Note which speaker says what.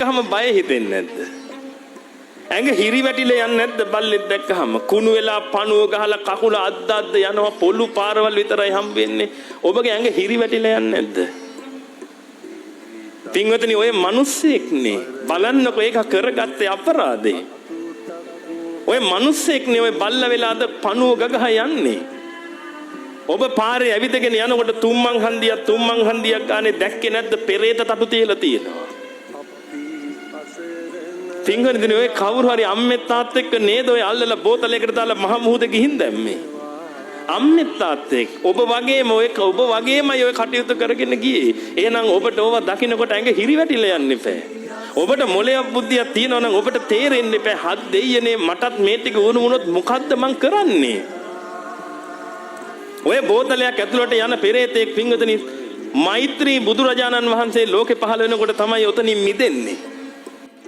Speaker 1: දැක්කහම බය හිතෙන්නේ නැද්ද? ඇඟ හිරි වැටිලා යන්නේ නැද්ද බල්ලෙක් දැක්කහම? කුණු වෙලා පණුව ගහලා කකුල අද්ද අද්ද යනවා, පොළු පාරවල් විතරයි හම්බ වෙන්නේ. ඔබගේ ඇඟ හිරි වැටිලා යන්නේ නැද්ද? පින්වතුනි, ඔය මිනිස්සෙක්නේ. බලන්නකෝ ඒක කරගත්තේ අපරාධේ. ඔය මිනිස්සෙක්නේ ඔය බල්ල වෙලා අද පණුව ගගහ යන්නේ. ඔබ පාරේ ඇවිදගෙන යනකොට තුම්මන් හන්දියක් තුම්මන් හන්දියක් ගානේ දැක්කේ නැද්ද පෙරේත තටු තියලා තියෙනවා. පින්වතුනි, ඔය කවුරු හරි අම්මෙත් තාත්තෙක් එක්ක නේද ඔය අල්ලලා බෝතලයකට දාලා මහ මුහුද ගිහින් දැම්මේ? අම්මෙත් තාත්තෙක් ඔබ වගේම, ඔය ඔබ වගේමයි ඔය කටයුතු කරගෙන ගියේ. එහෙනම් ඔබට ඕවා දකින්නකොට ඇඟ හිරිවැටිලා යන්න එපා. ඔබට මොලයක් බුද්ධියක් තියෙනවා නම් ඔබට තේරෙන්න එපා, හත් දෙයියනේ මටත් මේ ටික වුණ වුණොත් මොකද්ද මං කරන්නේ? ඔය බෝතලයක් ඇතුළට යන පෙරේතෙක් පින්වතුනි, මෛත්‍රී බුදුරජාණන් වහන්සේ ලෝකෙ පහළ වෙනකොට තමයි ඔතනින් මිදෙන්නේ.